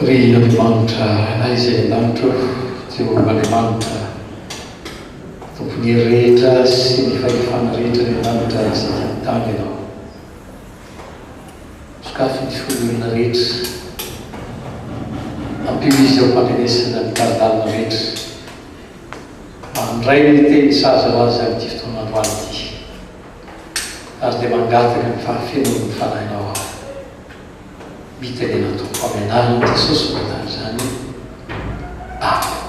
Ry Andriamanitra Rainay izay any an-danitra ô, Jehovah Andriamanitra, Tompon'ny hery rehetra sy ny fahefana rehetra any an-danitra sy ety an-tany Ianao. Sokafy ny fon'ny olona rehetra. Ampio izy ao am-pandrenesana ny tari-dalana rehetra. Mba handray ny teny sahaza ho azy amin'ity fotoana androany ity. Ary dia mangataka ny fahafenoan'ny Fanahinao aho. Mitenena Tompo amin'ny anaran'i Jesosy no izany. Amen.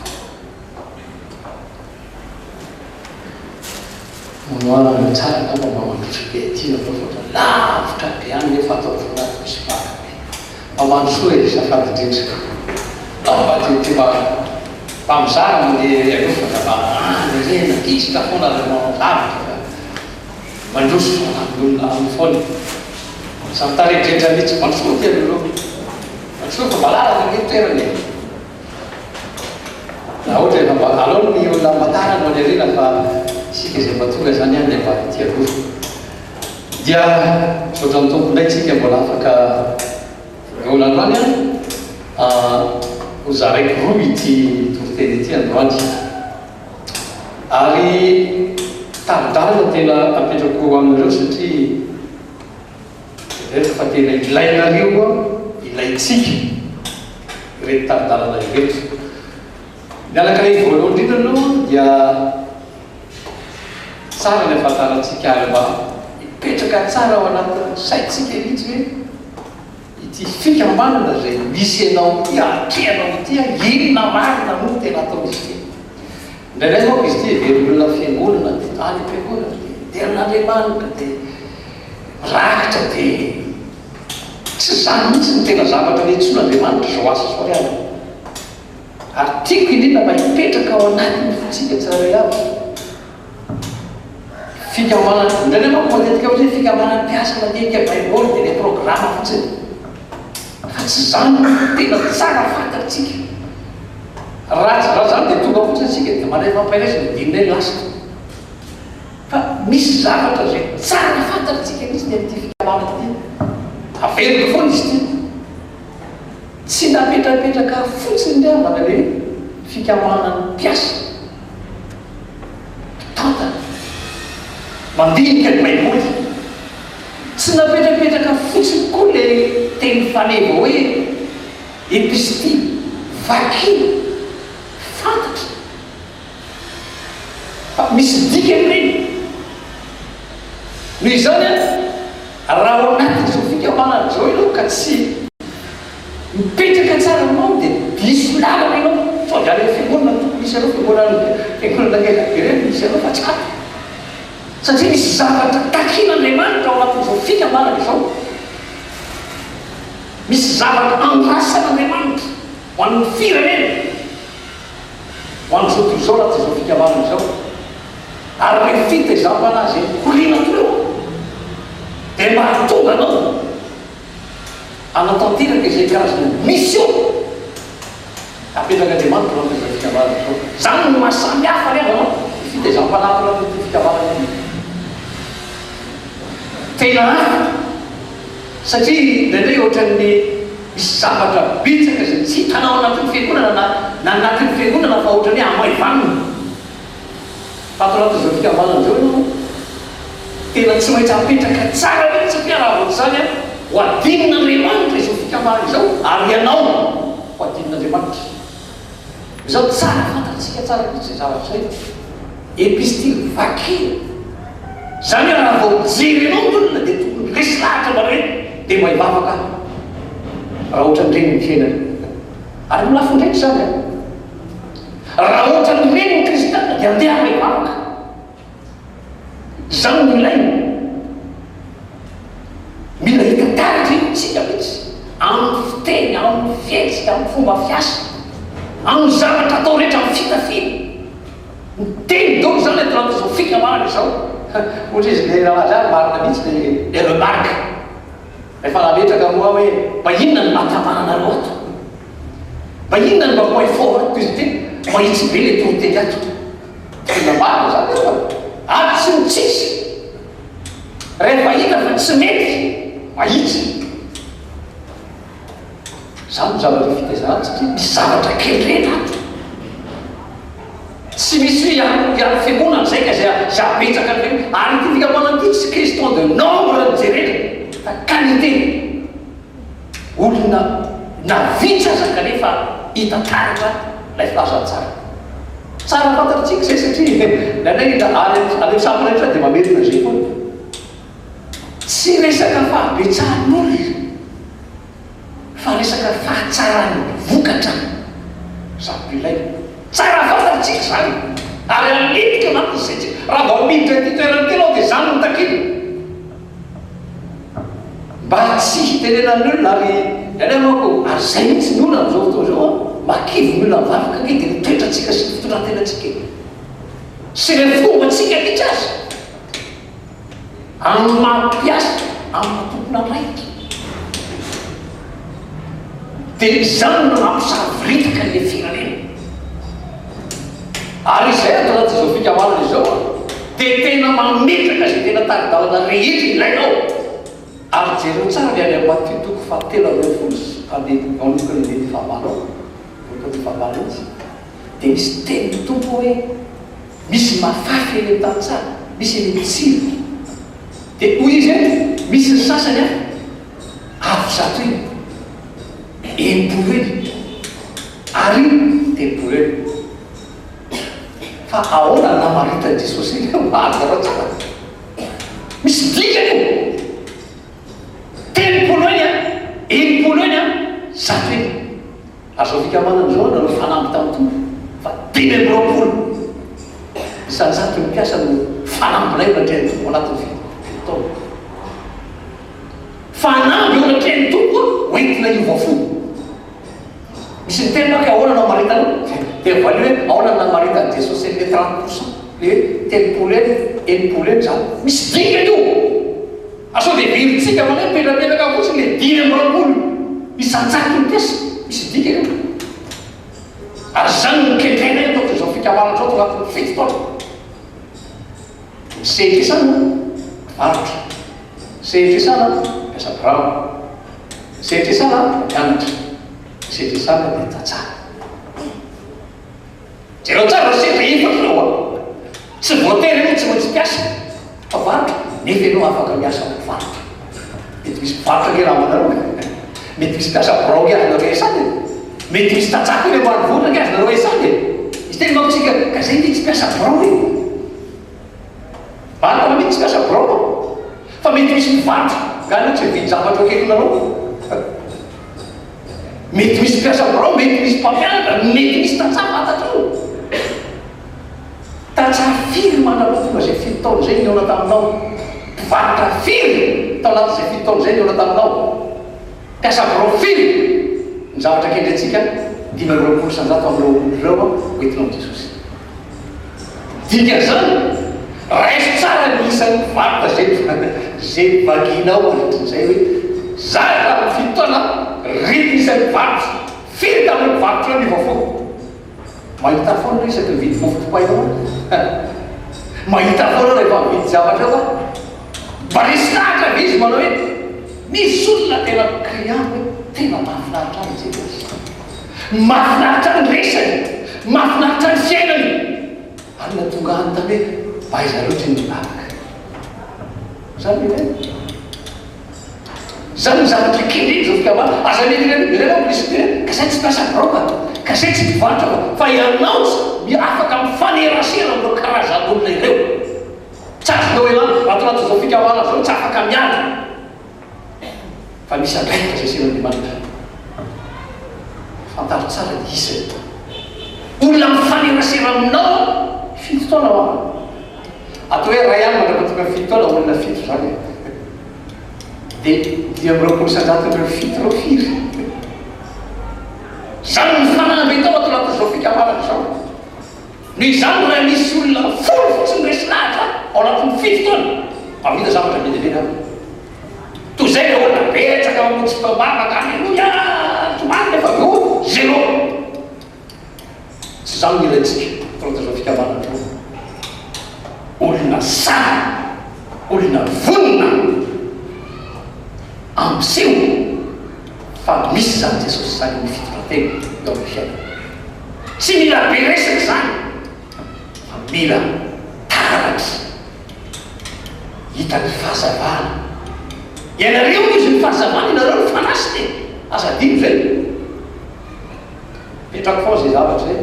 Hono aho tsara angamba mba mandroso be aty nareo fa ohatran'ny lavitra be any nefa ato afovoany ato misy baka be. Mba mandrosoa e, azafady indrindra. Ao mba te te mba mba mizara mandeha ery aloha fa mba any aoriana gisitra foana ary manao lavitra fa Mandroso foana amin'ny olona aminy foana. Samy taredretra mihitsy. Mandrosoa kely aloha. Mandrosoa fa malalaka ange ny toerana e. Raha ohatra efa mba alao ny olona mba tara no any aoriana fa isika izay mba tonga izany any dia mba aty aloha. Dia misaotra ny Tompo indray tsika mbola afaka mihaona androany an. Ho zaraiko roa ity toriteny ity androany. Ary tari-dalana tena apetrako aminareo satria heveriko fa tena ilainareo, ilaintsika ireto tari-dalana ireto. Ny anankiray voalohany indrindra aloha dia tsara ny ahafantarantsika ary mba hipetraka tsara ao anatin'ny saintsika mihitsy hoe ity fikambanana izay misy anao ity, atrehanao ity, inona marina moa no tena ataon'izy ity? Indraindray manko izy ity heverin'ny olona fiangonana dia any am-piangonana dia midera an'Andriamanitra dia mirakitra dia tsy izany mihitsy no tena zavatra niantsoan'Andriamanitra izao asa izao ry havana. Ary tiako indrindra mba hipetraka ao anatin'ny fontsika tsirairay avy. Fikambanana, indraindray manko matetika hoe fikambanan'ny mpiasa mandinika baiboly dia ilay programa fotsiny. Fa tsy izany no tena tsara fantatsika. Raha tsy raha izany dia tonga fotsiny isika dia mandray fampaherezana dia indray lasa. Fa misy zavatra izay tsara fantatsika mihitsy ny amin'ity fikambanana ity. Averiko foana izy ity. Tsy napetrapetraka fotsiny ry havana ilay fikambanan'ny mpiasa, mpitantana, mandinika ny Baiboly. Tsy napetrapetraka fotsiny koa ilay teny faneva hoe epistily, vakina, fantatra fa misy dikany ireny. Noho izany, raha ao anatin'izao fikambanana izao ianao ka tsy mipetraka tsara aminao dia diso lalana ianao. Sao dia any amin'ny fiangonana no tokony hisy anao, fiangonana fiangonana ngeza be ireny no misy anao fa tsy ato. Satria misy zavatra takin'Andriamanitra ao anatin'izao fikambanana izao. Misy zavatra andrasan'Andriamanitra ho an'ny firenena, ho an'izao tontolo izao anatin'izao fikambanana izao. Ary ireo fitaizam-panahy izay mikoriana toa ireo dia mba hahatonga anao hanatanteraka izay karazana mission Apetrak'Andriamanitra ao anatin'izao fikambanana izao. Izany no maha samy hafa ry havana ny fitaizam-panahy ato anatin'ity fikambanana ity. Tena hafa satria indraindray ohatran'ny misy zavatra betsaka izay tsy hitanao ao anatin'ny fiangonana na na anatin'ny fiangonana fa ohatran'ny hoe hamaivanina. Fa ato anatin'izao fikambanana izao ianao tena tsy maintsy apetraka tsara mihitsy satria raha vao tsy izany ho adinon'Andriamanitra izao fikambanana izao ary ianao ho adinon'Andriamanitra. Izao tsara fantatsika tsara mihitsy izay zavatra izay. Epistily vakina. Izany hoe raha vao jerenao ny olona dia tokony resy lahatra mba hoe dia mba hivavaka aho. Raha ohatran'ireny ny fiainana. Ary amin'ny lafiny rehetra izany an. Raha ohatran'ireny ny kristiana dia andeha aho hivavaka. Izany no ilaina. Mila hita taratra io tsika mihitsy amin'ny fiteny, amin'ny fihetsika, amin'ny fomba fiasa, amin'ny zavatra atao rehetra, amin'ny fitafiana. Miteny daholo izany ato anatin'izao fikambanana izao. Ohatra izy ilay nalaza ahy, marina mihitsy ilay ilay remarque. Rehefa nametraka moa aho hoe mba inona no maha-tamana anareo ato? Mba inona no mba point fort ato izy ity? Mahitsy be ilay toriteny ato. Tena marina izany aloha. Ary tsy mitsitsy. Rehefa hita fa tsy mety, mahitsy. Izany no zavatra fitaizana ato satria misy zavatra kendrena ato. Tsy misy hoe hiaro hiaro fiangonana izay ka izay izay habetsaka ny fiangonana. Ary ity fikambanana ity tsy question de nombre no jerena fa qualité. Olona na vitsy aza kanefa hita taratra ilay filazantsara. Tsara fantatritsika izay satria indraindray any any amin'ny sampy rehetra dia mamerina izay foana. Tsy resaka fahabetsahan'olona fa resaka fahatsaran'ny vokatra izany no ilaina. Tsara fantatritsika izany ary aletika anatin'ny saintsika. Raha vao miditra ity toerana ity ianao dia izany no takiana. Mba tsy hitenenan'ny olona ary indraindray manko ary izay mihitsy ny olana amin'izao fotoana izao an, mahakivy ny olona mivavaka ange dia ny toetrantsika sy ny fitondran-tenantsika e! Sy ilay fombantsika mihitsy aza amin'ny maha mpiasa, amin'ny maha tompon'andraikitra. Dia izany no nampisavoritaka ilay firenena. Ary izay ato anatin'izao fikambanana izao dia tena mametraka izay tena tari-dalana rehetra ilainao. Ary jereo tsara ny any amin'ny Matio toko fahatelo ambin'ny folo sy andininy manomboka ny andininy fahavalo ao, manomboka ny fahavalo mihitsy, dia misy tenin'ny Tompo hoe misy mafafy eny amin'ny tany tsara, misy eny amin'ny tsilo. Dia hoy izy hoe misy ny sasany an, Avo zato eny, 60 eny, ary 30 eny. Fa ahoana no namaritan'i Jesosy iny? Mba hazavao tsara. Misy dikany io. 30 eny an, 60 eny an, 100 eny. Ary izao fikambanana izao nanao fanamby tamin'ny Tompo fa 25 isan-jaton'ny mpiasa no fanambinay eo anatrehan'ny Tompo anatin'ny fito taona. Fanamby eo anatrehan'ny Tompo ho entina hiova fo. Misy miteny manko hoe ahoana no hamaritana io? Dia valio hoe ahoana no namaritan'i Jesosy an'ilay 30 pour cent, ilay hoe 30 eny, 60 eny izany. Misy dikany io! Fa sao dia heverintsika fa hoe mipetrapetraka fotsiny ilay 25 isan-jaton'ny mpiasa. Misy dikany io. Ary izany no kendrenay eto amin'izao fikambanana izao tao anatin'ny fito taona. Ny sehatra isana, mpivarotra. Ny sehatra isana, mpiasa birao. Ny sehatra isana, mpampianatra. Ny sehatra isana dia tantsaha. Jereo tsara ireo sehatra efatra ireo an! Tsy voatery ianao tsy maintsy mpiasa mpavarotra nefa ianao afaka miasa mpivarotra. Mety misy mpivarotra ange raha manareo e! Mety misy mpiasa birao ange azonareo iasana e! Mety misy tantsaha koa eny ambanivohitra ange azonareo iasana e! Izy teny manko tsika ka zay nge tsy mpiasa birao e! Marina fa mety tsy mpiasa birao anao fa mety misy mpivarotra, nga anao tsy mividy zavatra eo akaikinareo? Mety misy mpiasa birao, mety misy mpampianatra, mety misy tantsaha fantatrao. Tantsaha firy manana tonga izay fito taona izay nihaona taminao? Mpivarotra firy tao anatin'izay fito taona izay nihaona taminao? Mpiasa birao firy? Ny zavatra kendrentsika, 25% amin'ireo olona ireo ho entina amin'i Jesosy. Dikan'izany, raiso tsara ny isan'ny mpivarotra izay izay novakianao mandritrin'izay hoe, Za tamin'ny fito taona, ry ny isan'ny mpivarotra, firy tamin'ireo mpivarotra ireo niova fo? Mahita foana ianao isaky ny mividy mofo dipaina ao an! Mahita foana aho rehefa mividy zavatra ao an! Mba resy lahatra ve izy manao hoe, misy olona tena client hoe tena mahafinaritra ahy mijery azy. Mahafinaritra ny resany, mahafinaritra ny fiainany. Ary nahatonga ahy hanontany hoe, mba aiza loatra iny mivavaka? Izany ve ilaina? Izany no zavatra kendreny izao fikambanana. Aza midina aloha, ilaina ny misy tena, ka zay tsy mpiasa birao ka, ka zay tsy mpivarotra fa, fa ianao tsy afaka mifanerasera amin'ireo karazan'olona ireo. Tsy azonao ialana, ato anatin'izao fikambanana izao tsy afaka miala. Fa misy andraikitra izay asehoan'Andriamanitra. Fantaro tsara ny isany. Olona mifanerasera aminao fito taona hoa. Atao hoe iray ihany mandra-pahatonga ny fito taona, olona fito izany e. Dia 25%-n'ireo fito ireo firy? Izany no fanamby atao ato anatin'izao fikambanana izao. Noho izany raha nisy olona folo fotsiny resy lahatra ao anatin'ny fito taona, mahavita zavatra be dia be angamba. Toy izay ilay olona betsaka mamonjy fotoam-bavaka, Aleloia, tomany nefa avy eo zéro. Tsy izany no ilaintsika ato anatin'izao fikambanana izao. Olona sahy, olona vonona hampiseho fa. misy izany Jesosy izany eo amin'ny fitondran-tena, eo amin'ny fiainana. Tsy mila be resaka izany fa mila taratra hita ny fahazavana. Ianareo izy ny fahazavana, ianareo ny fanasina e! Aza adino izay. Apetrako foana izay zavatra izay.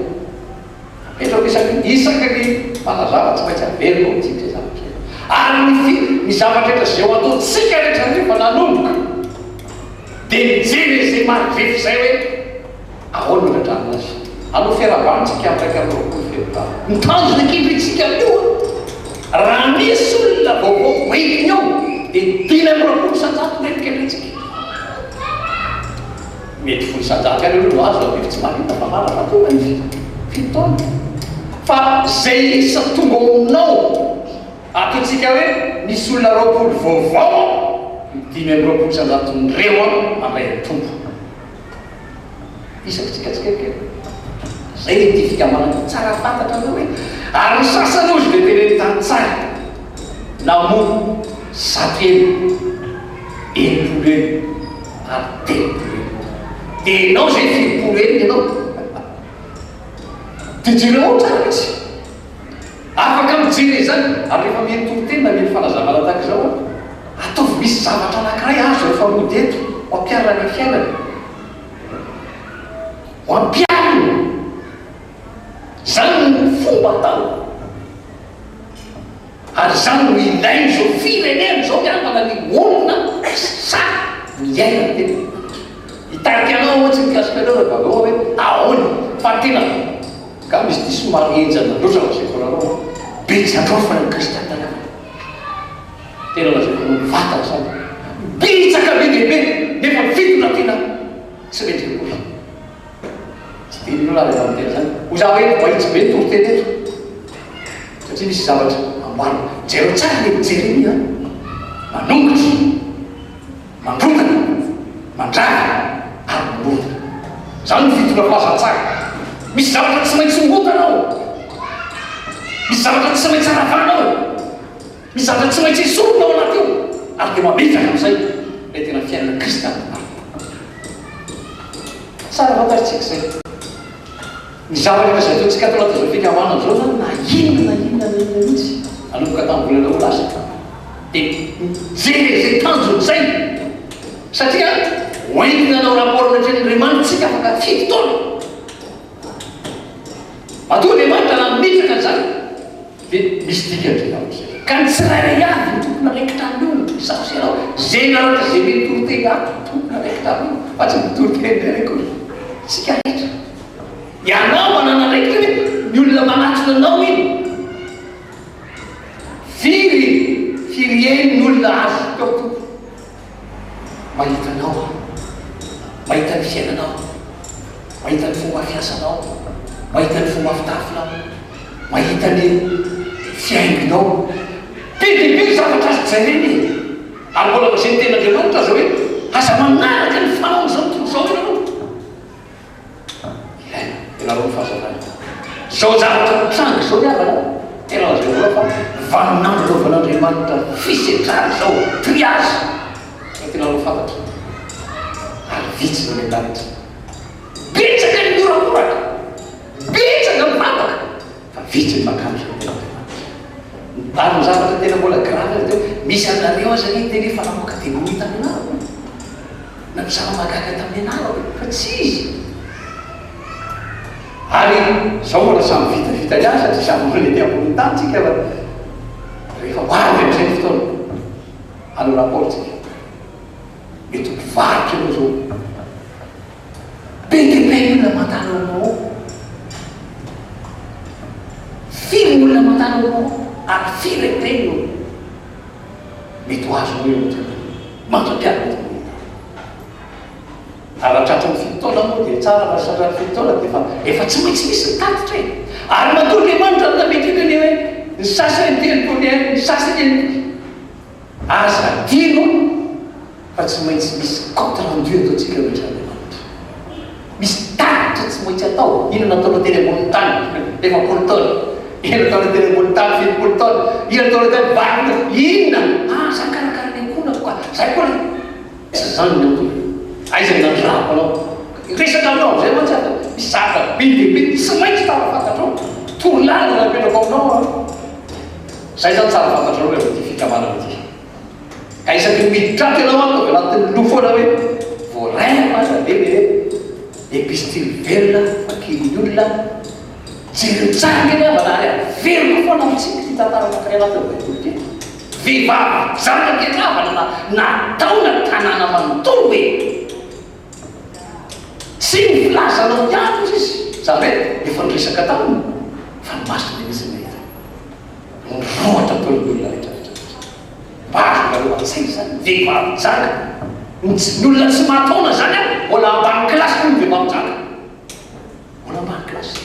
Apetrako isaky ny isaky ny mpanazava tsy maintsy averiko amintsika izay zavatra izay. Ary ny fi, ny zavatra rehetra izay ho ataontsika rehetra rehefa nanomboka dia mijery an'izay maridrefy izay hoe ahoana no hatratrarana azy. Hanao fiarahabana isika amin'ny 21 febroary. Ny tanjona kendrentsika amin'io an, raha misy olona vaovao hoentiny ao dia 25% no kendrentsika. Mety 10% ihany aloha no azo avy eo tsy maninona fa mara fa tonga ny fito taona. Fa zay isa tonga ao aminao, ataontsika hoe misy olona 20 vaovao ao, ny 25 isan-jaton'ireo an mandray ny Tompo. Isaky tsika tsikelikely. Zay le ity fikambanana tsara fantatra anao hoe ary ny sasany ozy de teneniny tantsaha namoa 100 heny, 60 heny. Ary 30 heny. Dia ianao izay 70 heny ianao. Dia jereo ao tsara mihitsy. Afaka mijery izany. Ary rehefa mihaino toriteny na mihaino fanazavana tahaka izao an, ataovy misy zavatra anankiray azo rehefa mody eto ho ampiharina any amin'ny fiainana. Ho ampiharina. Izany no fomba atao. Ary izany no ilain'izao firenena izao miambana ny olona sahy miaina ny tena. Hitarika anao aho tsy mikasika anao ry Vavao hoe ahoana fa tena angamba izy ity somary henjana loatra lazaiko anareo an, betsaka ao fa ny kristiana ry havana tena lazaiko anao mivantana izany betsaka be dia be nefa ny fitondran-tena tsy mendrika akory. Tsy dia mino aho rehefa miteny izany. Ho za hoe mahitsy be ny toriteny eto. Satria misy zavatra amboarina. Jereo tsara ilay Jeremia an. Manongotra, mandrodana, mandrava ary manorina. Izany no fitondra filazantsara. Misy zavatra tsy maintsy ongotana ao. Misy zavatra tsy maintsy ravana ao. Misy zavatra tsy maintsy esorina ao anaty ao. Ary dia mametraka amin'izay ilay tena fiainana kristianina marina. Tsara fantatritsika izay. Ny zavatra efa izay ataontsika ato anatin'izao fikambanana izao izany na inona na inona na inona mihitsy, nanomboka tamin'ny volana roa lasa, dia mijery izay tanjona izay. Satria hoentina hanao rapport anatrehan'Andriamanitra isika afaka fito taona. Matoa Andriamanitra nametraka an'izany dia misy dikany izay zavatra izay. Ka ny tsirairay avy no tompon'andraikitra amin'io, izaho sy ianao, izay naratra izay mitory teny ato tompon'andraikitra amin'io fa tsy mitory teny irery akory. Isika rehetra. Ianao manana andraikitra hoe ny olona manatona anao iny. Firy, firy heny ny olona azo teo Tompo. Mahita anao aho. Mahita ny fiainanao. Mahita ny fomba fiasanao. Mahita ny fomba fitafinao. Mahita ny fihaingonao. Be dia be ny zavatra azo jerena e! Ary mbola lazain'ny Tenin'Andriamanitra aza hoe, Aza manaraka ny fanaon'izao tontolo izao ianareo. Ilaina ianareo ny fahazavana. Izao zavatra mitranga izao ry havana, tena lazaiko anareo fa vaninandro anaovan'Andriamanitra fisedrana izao, triage, fa tena aleo fantatra. Ary vitsy ny any an-danitra. Betsaka ny mihorakoraka, betsaka ny vavaka, fa vitsy ny mankany izao tenin'Andriamanitra. Ary ny zavatra tena mbola grave aza dia hoe misy anareo aza anie niteny hoe fa namoaka demonia tamin'ny anarako e. Na ny zava-mahagaga tamin'ny anarako e, fa tsy izy. Ary izao mbola samy vitavita ihany satria samy mbola ety ambonin'ny tany tsika fa rehefa ho avy amin'izay ny fotoana, hanao rapport tsika. Mety ho mpivarotra ianao izao. Be dia be ny olona mandalo ao aminao ao. Firy ny olona mandalo ao aminao ao ary firy ireny no mety ho azonao eo an-toerana mandra-piala eto amin'ny tany. Ary raha tratry ny fito taona moa dia tsara fa tsy tratry ny fito taona dia efa efa tsy maintsy misy ny tatitra e! Ary matoa Andriamanitra no nametraka ny hoe ny sasany 30 heny, ny sasany 60. Aza adino fa tsy maintsy misy compte rendu ataontsika eo anatrehan'Andriamanitra. Misy tatitra tsy maintsy atao. Inona nataonao teny ambonin'ny tany 40 taona? Inona nataonao teny ambonin'ny tany 70 taona? Inona nataonao tany 80 taona? Inona? Ah, za nikarakara ny ankohonako ka. Zay koa re. Tsy izany ny antony. Aiza no nanirahako anao? Hiresaka aminao amin'izay mantsy aho fa misy zavatra be dia be tsy maintsy tsara fantatrao. Torolalana no apetrako aminao an! Izay izany tsara fantatrao rehefa ity fikambanana ity. Ka isaky ny miditra ato ianao ataovy anatin'ny loha foana hoe voaraiko aza ve le epistily velona vakian'ny olona. Jereo tsara ange ny havana ary averiko foana amintsika ity tantara anankiray anatin'ny baiboly ity. Vehivavy janga ange ny havana na nataona tanàna manontolo e! Tsy ny filazanao ihany hozy izy, izany hoe efa niresaka taminy fa ny masony mihitsy no nahita. Nirohotra teo ny olona rehetra rehetra rehetra. Mba azonareo an-tsaina izany, vehivavy janga. Ny tsy, ny olona tsy mahataona izany an, mbola ambany kilasy noho ny vehivavy janga. Mbola ambany kilasy.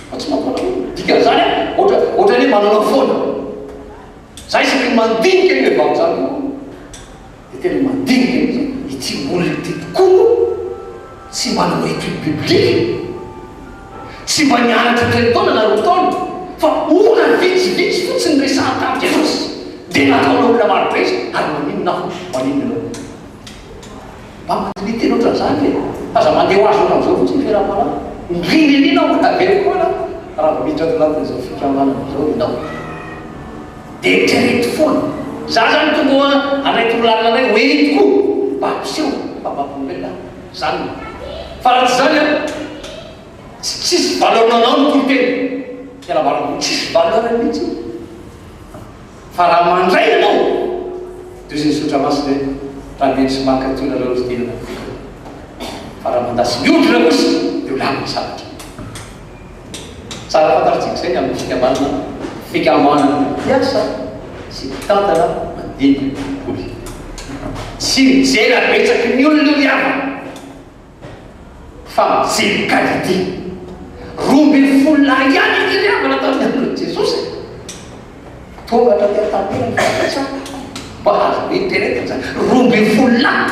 Fa tsy mahataona olona. Dikan'izany an, ohatra, ohatran'ny hoe manana foana. Za isaky ny mandinika io vehivavy janga io, dia tena mandinika mihitsy hoe ity olona ity tokoa moa tsy mba nanao étude biblique, tsy mba nianatra telo taona na roa taona, fa ora vitsivitsy fotsiny niresahany tamin'i Jesosy dia nataona olona maro be izy, ary maninona aho, maninona ianao? Mba mandiniha tena ohatran'izany e! Fa aza mandeha ho azy ohatran'izao fotsiny ny fiaraha-panahy. Indrindra indrindra mbola very foana raha vao miditra ato anatin'izao fikambanana izao ianao. Dia eritrereto foana. Za zany tonga handray torolalana indray ho eny tokoa mba hampiseho fa vavolombelona aho. Zany no. Fa raha tsy izany an, tsy tsisy valeur anao ny toriteny. Tena marina, tsisy valeur mihitsy io. Fa raha mandray ianao, dia hoy ny Soratra Masina hoe, Raha mihaino sy mankatò nareo ry tena vokany. Fa raha mandà sy miodina kosa, dia ho lany ny sabatra. Tsara fantatritsika izay ny amin'ny fikambanana fikambanana mpiasa sy mpitantana mandinika ny Baiboly. Tsy mijery habetsaky ny olona io ry havana. Fa mijery qualité. 12 lahy ihany ange ry havana tamin'ny andron'i Jesosy e. Tonga hatraty an-tanety ny fahafatesana. Mba azo eritreretina izany. 12 lahy.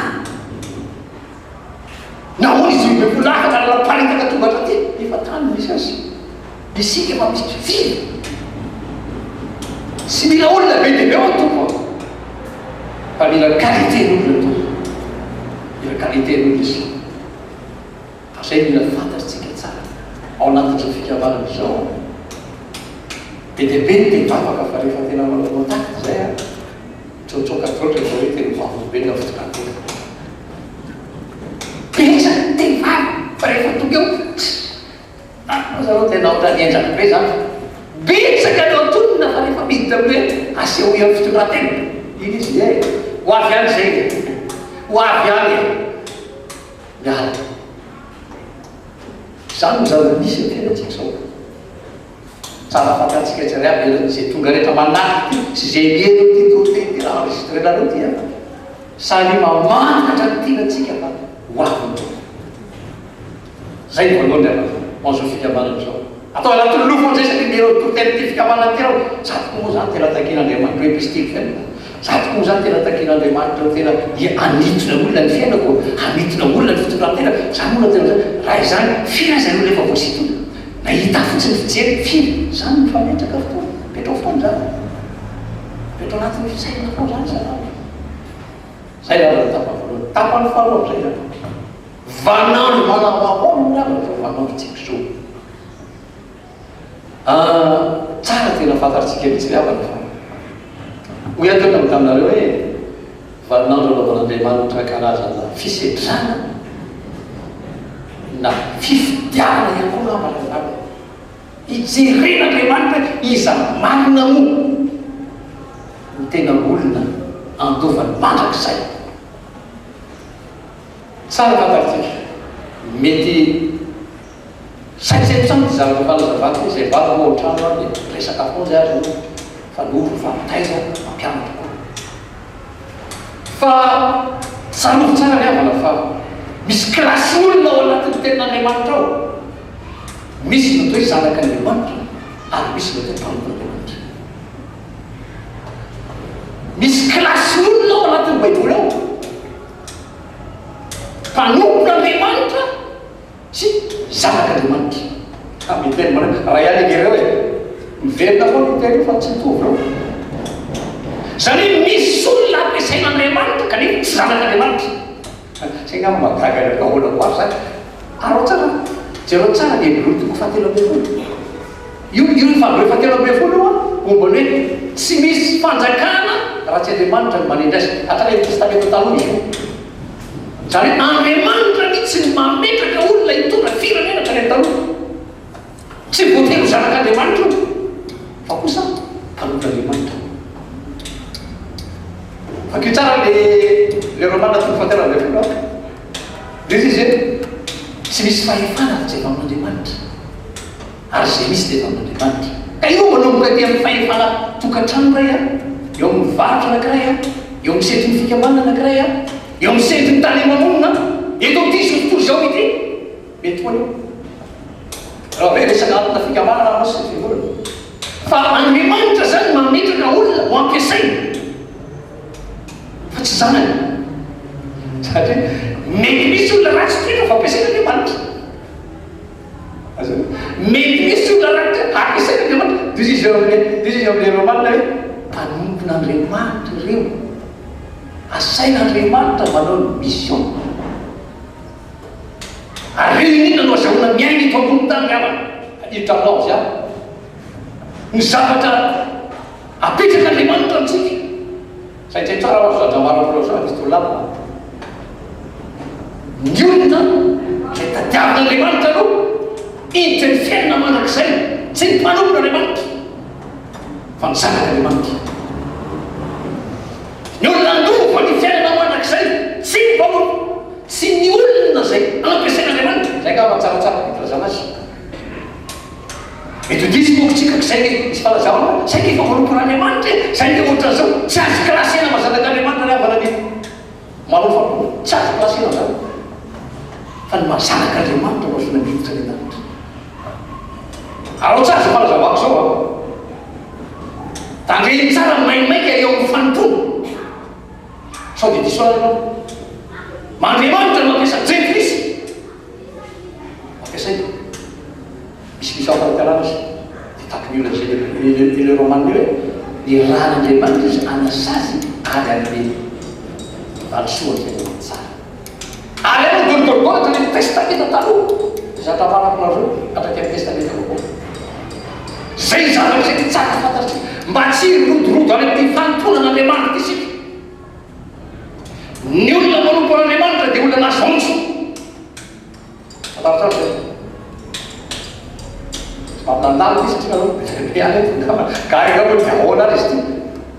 Nahoana izy 12 lahy afaka nanaparitaka tonga hatraty? Efa tany no nisy azy. Isika efa misy mpifidy. Tsy mila olona be dia be ao ny Tompo a. Fa mila qualité n'olona ny Tompo. Mila qualité n'olona isika. Fa izay mila fantatritsika tsara ao anatin'izao fikambanana izao. Be dia be ny te hivavaka fa rehefa tena manao contact izay a, mitsoatsoaka daholo rehefa hoe tena vavolombelona fitondran-tena. Betsaka ny te hivavaka fa rehefa tonga eo, Ah zareo tena otrany henjana be zany fa betsaka ny antonona fa rehefa miditra amin'ny hoe asehoy amin'ny fitondran-tena iny izy eh ho avy any zay e ho avy any e miala izany no zava-misy amin'ny fiainantsika izao tsara fantatsika tsirairay avy izay tonga rehetra manatrika ity sy izay mihaino ity toriteny ity raha enregistré-nareo ity an samy mamantatra ny tianantsika fa ho avy ny Tompo. Zay ny voalohany ry havana ho an'izao fikambanana izao. Atao anatin'ny loha foana zay satria mihaino toriteny ity fikambanana ity aho. Za tokoa moa zany tena takian'Andriamanitra hoe epistily velona. Za tokoa moa zany tena takian'Andriamanitra ho tena hanintona olona ny fiainako, hanintona olona ny fitondran-tena. Za moa no tena zany. Raha izany, firy aza ny olona efa voasintona? Nahita ahy fotsiny fijery, firy? Zany no mifametraka fotoana. Apetrao foana zany. Apetrao anatin'ny fisainana foana zany isan'andro. Zay ny havana tapany voalohany. Tapany faharoa amin'izay zany. Vaninandro manao ahoana ny havana izao vaninandrontsika izao? Ah, tsara tena fantatritsika mihitsy ry havana fa hoy aho teo tamin'ny taminareo hoe vaninandro anaovan'Andriamanitra karazana fisedrana na fifidianana ihany koa angamba raha izany. Hijeren'Andriamanitra hoe iza marina moa no tena olona andovany mandrakizay. Tsara fantatritsika. Mety saintsaino tsara ity zavatra fanazavana ity, izay vavy moa ao an-trano ary dia miresaka foana izay aza aloha fa nofo fa mitaiza mampianatra koa. Fa tsarovy tsara ry havana fa misy kilasin'olona ao anatin'ny tenin'Andriamanitra ao. Misy ny atao hoe zanak'Andriamanitra ary misy ny atao hoe mpanompon'Andriamanitra. Misy kilasin'olona ao anatin'ny Baiboly ao. Mpanompon'Andriamanitra sy zanak'Andriamanitra. Ka miteny manao hoe, ray ihany ange ireo e! Miverina foana io teny io fa tsy mitovy ireo. Izany hoe misy olona ampiasain'Andriamanitra kanefa tsy zanak'Andriamanitra. Zay angamba mahagaga anareo ahoana ho avy zany. Araho tsara, jereo tsara ny Hebreo toko fahatelo ambin'ny folo. Io io efa Hebreo fahatelo ambin'ny folo io an, momba ny hoe tsy misy fanjakana raha tsy Andriamanitra no manendry azy. Hatrany amin'ny Testamenta Taloha izy io. Izany hoe Andriamanitra mihitsy no mametraka olona hitondra firenena hatrany amin'ny taloha. Tsy voatery ho zanak'Andriamanitra io, fa kosa mpanompon'Andriamanitra. Vakio tsara le le Romana toko fahatelo ambin'ny folo an. Dia izy hoe tsy misy fahefana afa-tsy avy amin'Andriamanitra, ary izay misy dia avy amin'Andriamanitra. Ka io manomboka aty amin'ny fahefana tokantrano iray an, eo amin'ny varotra anankiray an, eo amin'ny sehatry ny fikambanana anankiray an, eo amin'ny sehatry ny tany aman-olona an, eto amin'ity izao tontolo izao ity. Mety foana io. Raha hoe resaka amina fikambanana mantsy sy ny fiangonana. Fa Andriamanitra zany mametraka olona ho ampiasainy fa tsy zanany. Satria mety misy olona ratsy toetra fa ampiasain'Andriamanitra. Azonao? Mety misy olona ratsy toetra ampiasain'Andriamanitra. Dia izy eo amin'ilay dia izy eo amin'ilay Romana hoe mpanompon'Andriamanitra ireo. Asain'Andriamanitra manao ny mission. Ary ireo inona no azahoana miaina eto ambony tany ry havana? Hiditra aminao avy aho. Ny zavatra apetrak'Andriamanitra amintsika. Saintsaino tsara ho'a zavatra ambarako aminareo izao, misy tolona an. Ny olona izay tadiavin'Andriamanitra aloha hiditra ny fiainana mandrakizay, tsy ny mpanompon'Andriamanitra fa ny zanak'Andriamanitra. Ny olona handova ny fiainana mandrakizay, tsy ny mpanompo. Tsy ny olona izay ampiasain'Andriamanitra. Izay angamba tsaratsara ny filazana azy. Mety ho diso manko tsika k'izay nge misy fanazavana hoe zay nge efa manompo an'Andriamanitra e, zay nge ohatran'izao, tsy azo classer-na maha zanak'Andriamanitra ry havana ny manao fanompoana, tsy azo classer-na zany fa ny maha zanak'Andriamanitra no ahazoana miditra any an-danitra. Araho tsara izao fanazavako izao an. Tandremo tsara ny maimaika eo amin'ny fanompoana. Sao dia diso ahy ianao? Andriamanitra no mampiasa jentilisa. Ampiasaina. Misy misy fahafantarana izy. Dia tahaka ny olona izay ilay Romana io hoe nirahan'Andriamanitra izy hanasazy ary hanome valisoa an'izay nanao ny tsara. Ary ianao midolodolo hatrany amin'ny Testamenta Taloha, izay tantarako anareo hatraty amin'ny Testamenta Vaovao. Izay zavatra izay dia tsara fantatsika mba tsy hirodorodo any amin'ity fanompoana an'Andriamanitra ity isika. Ny olona manompo an'Andriamanitra dia olona nahazo antso. Fantaro tsara izay. Tsy mampinandalina izy satria nareo betsaka be ihany eto angamba. Gaga angamba hoe dia ahoana ary izy ity.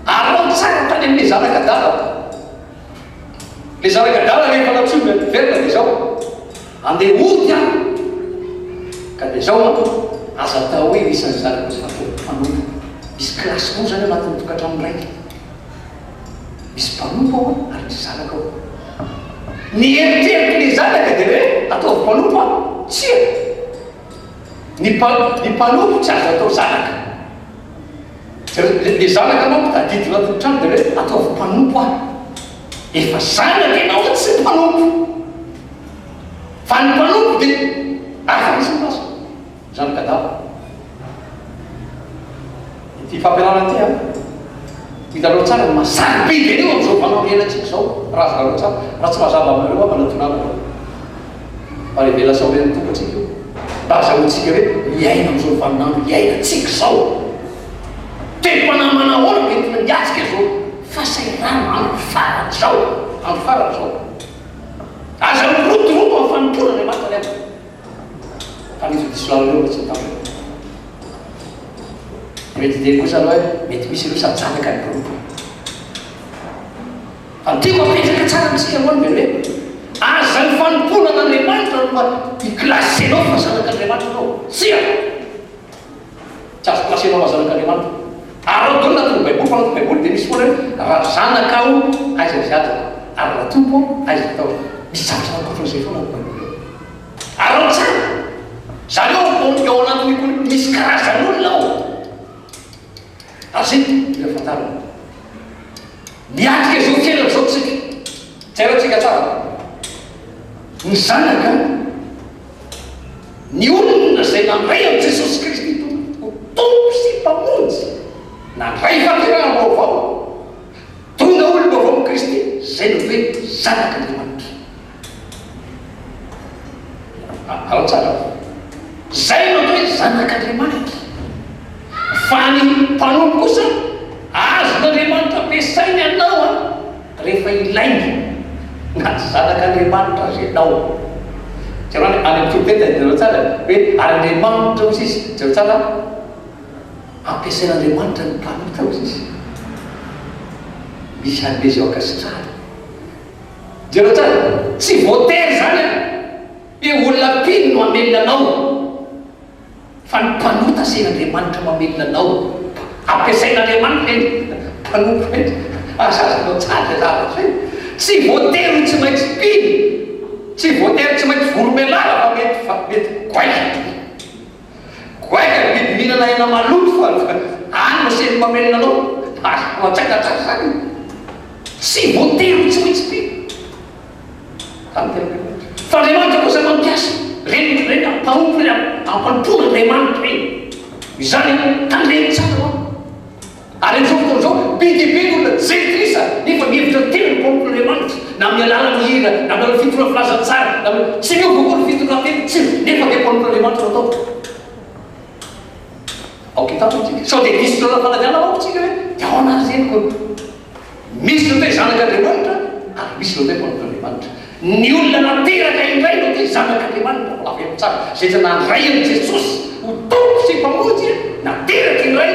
Araho tsara tany amin'ilay zanak'adala. Ilay zanak'adala rehefa nantsoina niverina dia izao, Andeha hody aho. Ka dia izao an, aza atao hoe isan'ny zanako tsy fatao mpanompo. Misy classe roa izany anatin'ny tokantrano iray. Misy mpanompo ao ary misy zanaka ao. Ny eritreritr'ilay zanaka dia hoe ataovy mpanompo aho. Tsia! Ny ny mpanompo tsy azo atao zanaka. Jereo, le le zanaka manko tadidy anatin'ny trano dia hoe ataovy mpanompo aho. Efa zanaka ianao tsy mpanompo. Fa ny mpanompo dia hafa mihitsy ny lasa. Zanaka adala. Ity fampianarana ity an, hitanareo tsara ny maha sarobidy an'io amin'izao vaninandro iainantsika izao, raha azonareo tsara. Raha tsy mazava aminareo aho manatona anareo. Fa révélation omen'ny Tompo antsika io, mba azahoantsika hoe miaina amin'izao vaninandro iainantsika izao. Toe-panahy manahoana no entina miatrika izao fahasahiranana andro farany izao, andro farany izao. Aza mirotoroto amin'ny fanompoana Andriamanitra ry havana. Fa mety ho diso lalana eo fa tsy mitandrina. Dia mety hiteny kosa aloha hoe mety misy ireo sady zanaka ny mpanompo. Fa ny tiako apetraka tsara amintsika aloha dia ny hoe aza ny fanompoana an'Andriamanitra no mba hi-classer-nao fa zanak'Andriamanitra ianao. Tsia! Tsy azo classer-nao maha zanak'Andriamanitra. Ary raha daholo anatin'ny Baiboly, fa anatin'ny Baiboly dia misy foana hoe raha zanaka aho, aiza ny fiadana? Ary raha tompo aho, aiza ny tahotra? Misy zavatra ankoatran'izay foana anatin'ny Baiboly ao. Ary ao tsara! Izany hoe ao ao anatin'io koa misy karazan'olona ao. Ary izay no mila fantarina. Miatrika izao fiainana izao tsika. Jerentsika tsara. Ny zanaka, ny olona izay nandray an'i Jesosy Kristy Tompo ho Tompo sy Mpamonjy, nandray fahaterahana vaovao, tonga olom-baovao amin'i Kristy, izay no hoe zanak'Andriamanitra. Ao tsara. Izay no atao hoe zanak'Andriamanitra. Fa ny mpanompo kosa, azon'Andriamanitra ampiasainy anao rehefa ilainy, na tsy zanak'Andriamanitra aza ianao. Jereo any amin'ny trompeta, jereo tsara hoe ary Andriamanitra hozy izy, jereo tsara, ampiasain'Andriamanitra ny mpanota hozy izy. Misy hanome izay ho ankasitrahany. Jereo tsara, tsy voatery izany an, hoe olona mpino no hamelona anao, fa ny mpanota asain'Andriamanitra mamelona anao. Ampiasain'Andriamanitra ireny mpanompo ireny, aza azonao tsara izay zavatra izay. Tsy voatery ho tsy maintsy mpino, tsy voatery tsy maintsy voromailala fa mety fa mety goaika. Goaika ny biby mihinana hena maloto fa any no asainy mamelona anao. Azonao an-tsaina tsara izany. Tsy voatery ho tsy maintsy mpino. Tanteraka. Fa Andriamanitra kosa mampiasa ireny ireny mpanompo ireny ampanompoana Andriamanitra ireny. Izany tandremo tsara ho'a. Ary amin'izao fotoana izao, be dia be ny olona jentilisa nefa mihevitra ny tenany ho mpanompon'Andriamanitra, na amin'ny alalan'ny hira, na amin'ny alalan'ny fitondrana filazantsara, na amin'ny, tsy miova akory ny fitondran-tena, tsy, nefa dia mpanompon'Andriamanitra no atao. Aoka hitandrina isika. Sao dia diso lalana fanantenana manko isika hoe, dia ahoana ary izay no ko. Misy ny atao hoe zanak'Andriamanitra ary misy ny atao hoe mpanompon'Andriamanitra. Ny olona nateraka indray no atao hoe zanak'Andriamanitra. Mbola averiko tsara, izay tsy nandray an'i Jesosy ho Tompo sy Mpamonjy, nateraka indray,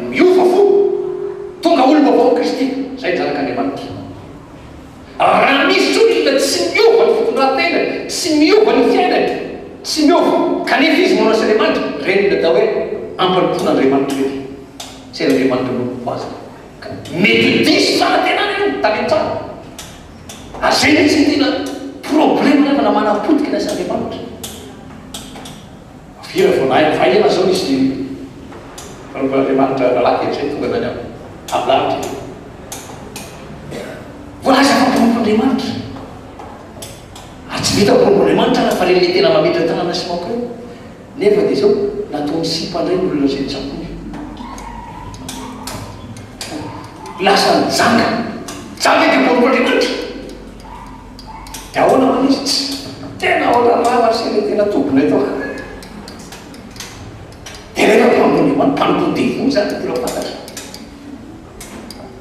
miova fo, tonga olom-baovao amin'i Kristy, izay ny zanak'Andriamanitra. Raha misy olona tsy miova ny fitondran-tenany, tsy miova ny fiainany, tsy miova, kanefa izy manao asan'Andriamanitra, ireny no atao hoe ampanompoan'Andriamanitra ireny. Tsy hain'Andriamanitra manompo azy. Ka mety ho diso fanantenana io, tandremo tsara. Ary zay mihitsy no tena problème rehefa na manapotika ny asan'Andriamanitra. Avy ela vao nahay vay ela zao nisy mpanompon'Andriamanitra rahalahy kely zay tonga tany aminy, avy lavitra izy. Voalaza fa mpanompon'Andriamanitra. Ary tsy vita mpanompon'Andriamanitra ary fa reny le tena mametra tanana sy manko eo. Nefa dia izao, nataony sipa indray ny olona izay nitsaboiny. Lasa nijanga. Janga dia mpanompon'Andriamanitra. Dia ahoana hoy izy? Tsy tena ahoana rava sy ilay tena tompony eto. Dia rehefa mpanompon'Andriamanitra, mpanompon'ny devoly izany no tena fantatra.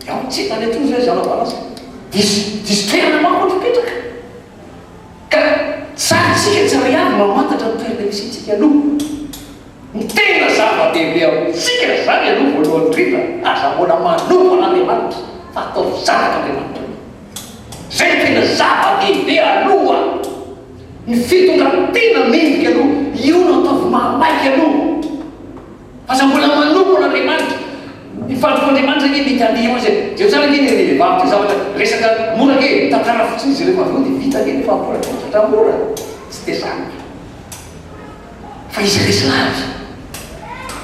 Dia ao tsy hitany intsony izay zava-bala. Diso, diso toerana manko ny fipetraka. Ka tsara isika tsirairay avy mamantatra ny toerana misy antsika aloha. Ny tena zava-dehibe amintsika izany aloha voalohany indrindra, aza mbola manompo an'Andriamanitra fa ataovy zanak'Andriamanitra aloha. Izay no tena zava-dehibe aloha. Ny fitondran-tena mendrika aloha, io no ataovy mahamaika aloha. Aza mbola manompo an'Andriamanitra. Ny fanompoan'Andriamanitra anie mety handeha eo aza e. Jereo tsara ange ny vehivavy ity zavatra resaka mora ange e. Mitantara fotsiny izy rehefa avy eo dia vita ange ny fanompoana. Zavatra mora, tsy dia sarotra. Fa izy resy lahatra.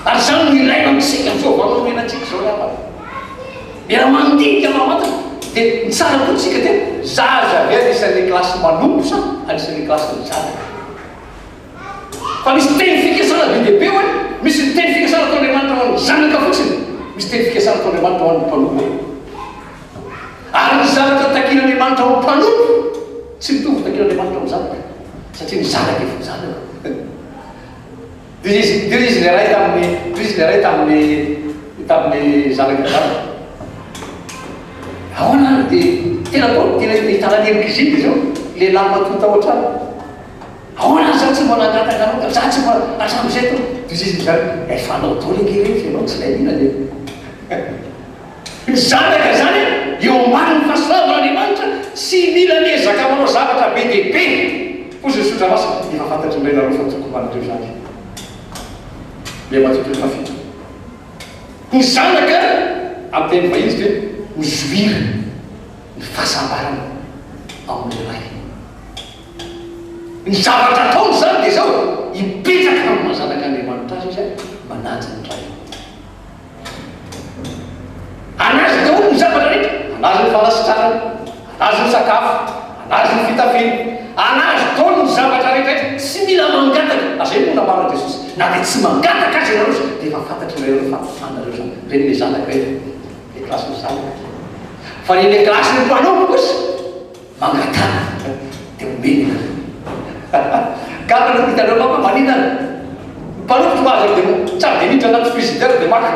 Ary izany no ilaina amintsika amin'izao vanim-potoanantsika izao ry havana. Mila mandinika mamantatra. Dia ny tsara koa tsika dia zaza ve anisan'ny kilasy manompo sa anisan'ny kilasin'ny zanaka? Fa misy teny fikasana be dia be hoe, misy ny teny fikasana ataon'Andriamanitra ho an'ny zanaka fotsiny, misy teny fikasana ataon'Andriamanitra ho an'ny mpanompo. Ary ny zavatra takian'Andriamanitra ho mpanompo tsy mitovy takian'Andriamanitra amin'ny zanaka, satria ny zanaka efa zanaka. Dia izy, dia izy ilay ray tamin'ny, dia izy ilay ray tamin'ny, tamin'ny zanaka adala. Ahoana ary dia tena koa, tena hitanan'ny ankizy dia izao, lehilahy matoa tao an-trano. Ahoana ary za tsy mba nangataka anao ka za tsy mba hatramin'izay to dia izy izany efa anao daholo ange ireny fa ianao tsy ilay mihinana e. Ny zanaka izany eo ambanin'ny fahasoavan'Andriamanitra tsy mila miezaka manao zavatra be dia be hoy izy ny Soratra Masina efa fantatry ny rainareo fa tokony ho anareo izany. Ilay matoky ny fahafito. Ny zanaka amin'ny teny vahiny izy dia mi-jouir ny fahasambarana ao amin'ilay ray. Ny zavatra ataony izany dia izao, hipetraka amin'ny maha zanak'Andriamanitra azy izy, manaja ny Rainy. Anazy daholo ny zavatra rehetra, anazy ny fanasitranana, anazy ny sakafo, anazy ny fitafiana, anazy daholo ny zavatra rehetra rehetra, tsy mila mangataka, ary izay moa no nambaran'i Jesosy, na dia tsy mangataka aza ianareo dia efa fantatr'ireo fa anareo izany, ireny ilay zanaka ireny, ilay kilasin'ny zanaka, fa ilay kilasin'ny mpanompo kosa, Mangataka dia omena ianareo. Gaga aloha hitanareo angamba maninona ary? Ny mpanompo tonga aza dia tsy avy dia miditra anaty frigidaire dia maka.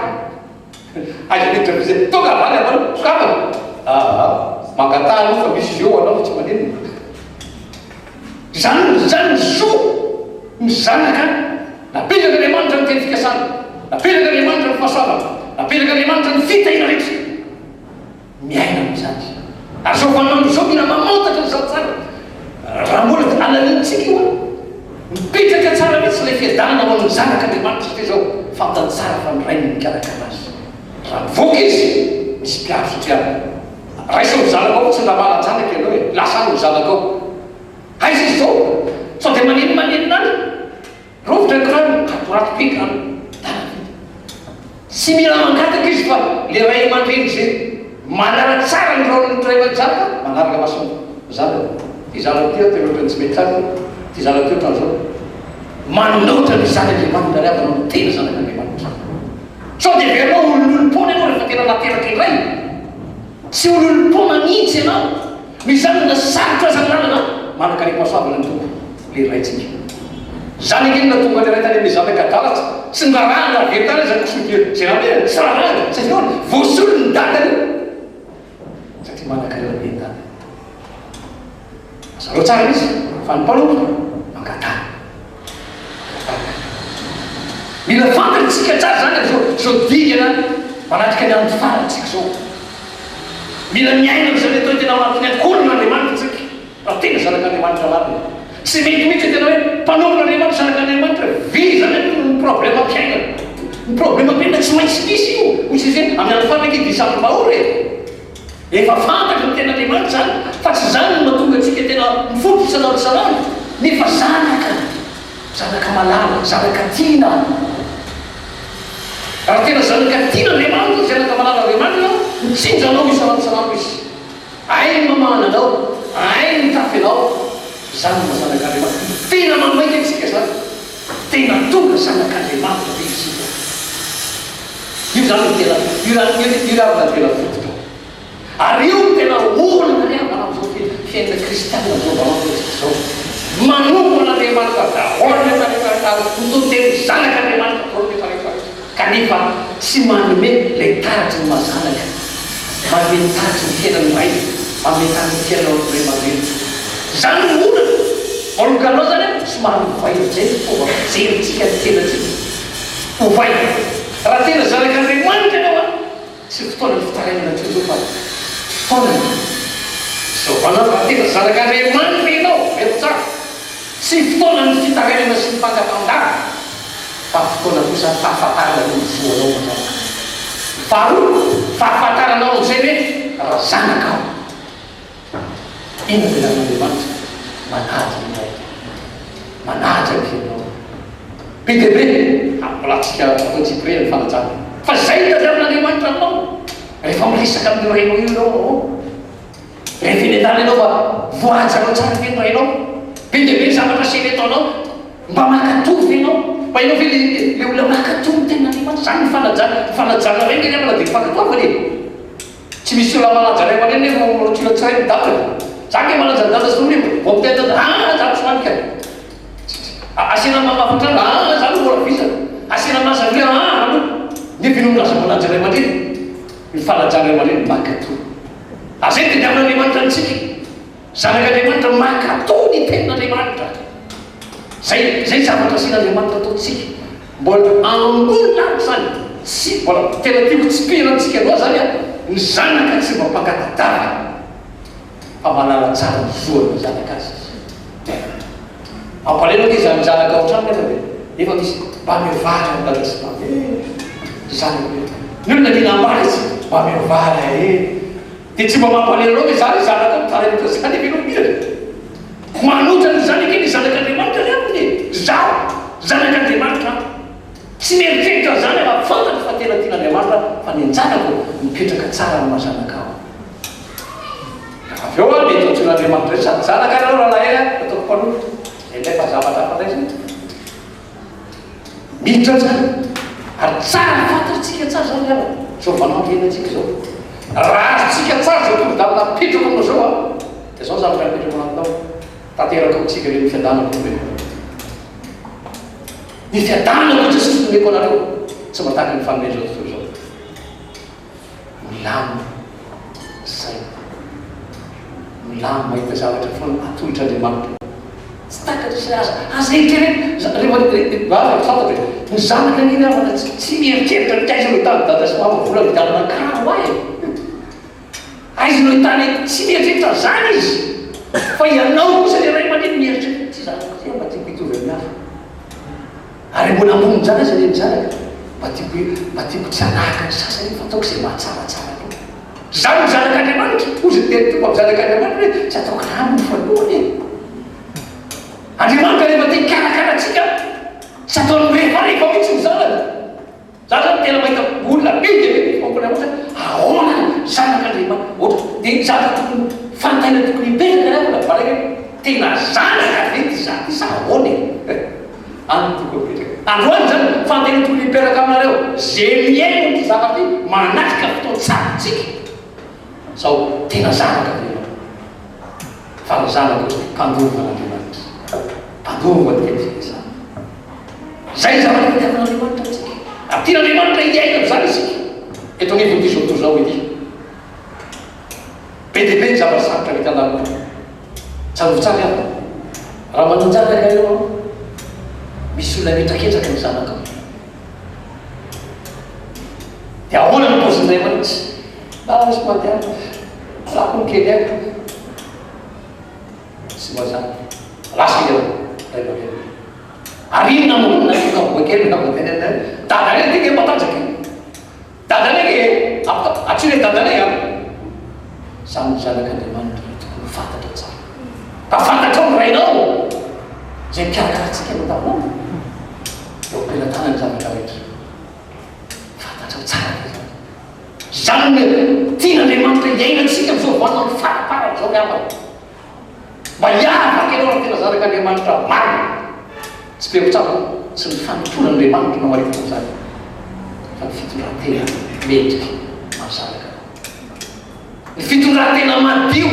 Aiza miditra frigidaire? Tonga avy any mpanompo, sokafana. Aa, mangataha aloha fa misy izy eo ho anao fa tsy maninona. Izany, izany ny zo, ny zanaka napetrak'Andriamanitra ny teny fikasana, napetrak'Andriamanitra ny fahasoavana, napetrak'Andriamanitra ny fitahiana rehetra. Miaina amin'izany. Ary izao vaninandro izao mila mamantatra an'izany tsara. Raha mbola alalintsika io an, mipetraka tsara mihitsy ilay fiadanana ho an'ny zanak'Andriamanitra satria izao fantany tsara fa ny Rainy no mikarakara azy. Raha mivoaka izy, misy mpiaro satria raiso ny zanakao fa tsy mba manan-janaka ianao e, lasa any ny zanakao. Aiza izy izao? Sao dia manenomanenona any? Rovitra ny kirarony, ratorato be kirarony. Tara vita. Tsy mila mangataka izy fa le ray aman-dreny ze mahalala tsara ny rôle-n'ny ray aman-janaka, manaraka maso ny zanany. Ty zanako ty an, tena ohatran'ny tsy mety tsara ty, ty zanako ty ohatran'izao. Manoatra ny zanak'Andriamanitra ry havana no tena zanak'Andriamanitra. Sao dia heverinao olololom-poana ianao rehefa tena nateraka indray? Tsy ololom-poana mihitsy ianao. Noho izany na sarotra aza ny lalana, manan-karem-pahasoavana ny Tompo, ilay Raintsika. Izany ange no nahatonga ny ray tany amin'ny zanaka adala tsy niraharaha na very tany aza ny kisoa dia izay namelany, tsy raharahany, satria nahoana? Voasolo ny dadany io, satria manan-karena be ny dadany. Azarao tsara mihitsy fa ny mpanompo mangataha. Mangataha. Mila fantatsika tsara izany amin'izao izao dingana manatrika ny andro farany tsika izao. Mila miaina amin'izany atao hoe tena ao anatin'ny ankohonan'Andriamanitra isika, raha tena zanak'Andriamanitra marina. Tsy mety mihitsy ny tena hoe mpanompon'Andriamanitra, zanak'Andriamanitra, vy izany aloha ny problemam-piainana. Ny problemam-piainana tsy maintsy misy io, hoy Jesosy hoe amin'ny andro farany ange dia hisy andro mahory e. Efa fantatry ny tenin'Andriamanitra izany, fa tsy izany no mahatonga antsika tena mifototra isan'andro isan'andro, nefa zanaka. Zanaka malala, zanaka tiana. Raha tena zanaka tiana Andriamanitra, zanaka malala Andriamanitra ianao, mitsinjo anao isan'andro isan'andro Izy. Hainy mamahana anao, hainy mitafy anao. Izany no maha zanak'Andriamanitra. Tena mamaika antsika izany. Tena tonga zanak'Andriamanitra ve isika? Io izany no tena, io io io no tena fototra. Ary io no tena olana ry havana amin'izao fiainana kristianina amin'izao vaninandrontsika izao. Manompo an'Andriamanitra daholo ny rehetra rehetra ary mitoriteny ny zanak'Andriamanitra daholo ny rehetra rehetra kanefa tsy manome ilay taratry ny maha zanaka, manome ny taratry ny fiainan'ny ray, manome taratry ny fiainana ao amin'ny ray aman-dreny. Izany no olana. Manomboka aminao izany an, somary ovaina amin'izay ny fomba fijerintsika ny tenantsika. Ovaina. Raha tena zanak'Andriamanitra ianao an, Tsy fotoanan'ny fitarainana intsony izao fa fotoanan'ny fisaorana raha tena zanak'Andriamanitra ianao, heno tsara, tsy fotoanan'ny fitarainana sy ny fangatahan-dava fa fotoana kosa fahafantarana ny zo anao mazava. Faharoa, fahafantaranao amin'izay hoe raha zanaka aho, Inona no ilan'Andriamanitra? Manaja ny Ray. Manaja ny fiainanao. Be dia be, ary mbola antsika atao tsipiriany ny fanajana. Fa izay no tadiavin'Andriamanitra aminao. Rehefa miresaka amin'io Rainao io ianao, ahoana? Rehefa eny an-dalana ianao, mba voahajanao tsara ve ny Rainao? Be dia be ny zavatra asainy ataonao. Mba mankatò ve ianao? Mba ianao ve ilay olona mankatò ny tenin'Andriamanitra? Izany ny fanajana. Ny fanajana Ray anie namana dia ny fankatoavana e. Tsy misy olona manaja ray aman-dreny nefa manotrona tsy ray ny dadany. Za nge manaja ny dada sy nony e, vao miteny dada ah za tsy manika. Asiana mamafa trano ah za aloha mbola vizana. Asiana masa ndry ah aloha. Nefa ianao milaza manaja ray aman-dreny. Ny fanajana ray aman-dreny mankatò. Ary zay no tediavin'Andriamanitra antsika. Zanak'Andriamanitra mankatò ny tenin'Andriamanitra. Zay zay zavatra asian'Andriamanitra ataontsika. Mbola ambony lavitra izany. Tsy mbola tena tiako tsipihina amintsika aloha zany an, ny zanaka tsy mba mpangata-dava fa mahalala tsara ny zoan'ny zanaka azy izy. Mampalahelo ange izany zanaka ao an-trano nefa dia nefa misy mba ameo vary any dada sy mama e, zanako e. Ny olona mila ambara izy mba ameo vary e. Dia tsy mba mampalahelo anao ve izany zanakao mitaraina ohatran'izany ve ianao mihira? Manoatra an'izany ange ny zanak'Andriamanitra ry havana e! Izaho, zanak'Andriamanitra aho. Tsy mieritreritra an'izany aho fa fantatro fa tena tian'Andriamanitra aho fa ny anjarako mipetraka tsara amin'ny maha zanaka aho. Rehefa avy eo aho mety ho antsoin'Andriamanitra indray sady zanaka ary ianao rahalahy a, ataoko mpanompo. Izay indray fa zavatra hafa indray izay. Miditra ao izany. Ary tsara fantatsika tsara izany ry havana, izao vaninandro iainantsika izao. Raha azontsika tsara izao tolo-dalana apetrako aminao izao an, dia izao ny zavatra apetrako anatinao, tanteraka amintsika ve ny fiadanako omeko anao? Ny fiadanana hoy Jesosy nomeko anareo, tsy mba tahaka ny fanomen'izao tontolo izao. Milamina ny saina. Milamina mahita zavatra foana atolotr'Andriamanitra. Tsy takatra sy aza aza eritreretina. Za rehefa rehefa fantatro e, ny zanaka anie ry havana tsy tsy mieritreritra mihitsy aiza no ahitany dada sy mama vola vidianana kiraro ahy e. Aiza no ahitany tsy mieritreritra an'izany izy. Fa ianao kosa ilay ray aman-dreny mieritreritra, ity zanako ity mba tiako hitovy amin'ny hafa. Ary mbola ambonin'izany aza ilay mizanaka, mba tiako mba tiako tsy hanahaka ny sasany iny fa ataoko izay mahatsaratsara aloha. Izaho no zanak'Andriamanitra, hozy ny tenin'ny Tompo amin'ny zanak'Andriamanitra hoe tsy ataoko rano ny voalohany e. Andriamanitra rehefa te hikarakara antsika, tsy ataony mirefarefa mihitsy ny zanany. Za zany tena mahita olona be dia be mihitsy mampalahelo ohatra hoe ahoana ny zanak'Andriamanitra ohatra dia zavatra tokony fanontaniana tokony hipetraka ny havana balaika hoe tena zanaka ve ity za ty sa ahoana e? Any no tokony hipetraka. Androany zany fanontaniana tokony hipetraka aminareo ze mihaino an'ity zavatra ity manatrika fotoan-tsarotsika zao tena zanaka ve ianao? Fa ny zanaka mpandova an'Andriamanitra mpandova ny teny filazana. Izay ny zavatra tadiavin'Andriamanitra amintsika. Ary tian'Andriamanitra hiaina amin'izany isika eto anivon'ity izao tontolo izao ity. Be dia be ny zavatra sarotra mety handalo anao. Tsarovy tsara ihany, raha manan-janaka ianao, misy olona mihetraketraka ny zanakao. Dia ahoana ny paozin'ny ray aman-dreny? Ah, misy mandeha, alako ny kely aiko. Tsy mazava. Lasa ianao, ray aman-dreny. Ary inona no nahatonga ny boky kely mba tenenina hoe dadanay ity nge matanjaka e! Dadanay nge e! Antsoina hoe dadanay an! Izany ny zanak'Andriamanitra no tokony ho fantatra tsara. Fa fantatrao ny rainao izay mikarakara antsika no taminao. Eo am-pelatanany ny zavatra rehetra. Fantatrao tsara ve izany? Izany no tian'Andriamanitra hiainantsika amin'izao vaninandro faraparany izao ry havana. Mba hiavaka ianao raha tena zanak'Andriamanitra marina. Tsy be mpitsabo, tsy ny fanompoan'Andriamanitra no maritana an'izany, fa ny fitondran-tena mendrika maha zanaka anao. Ny fitondran-tena madio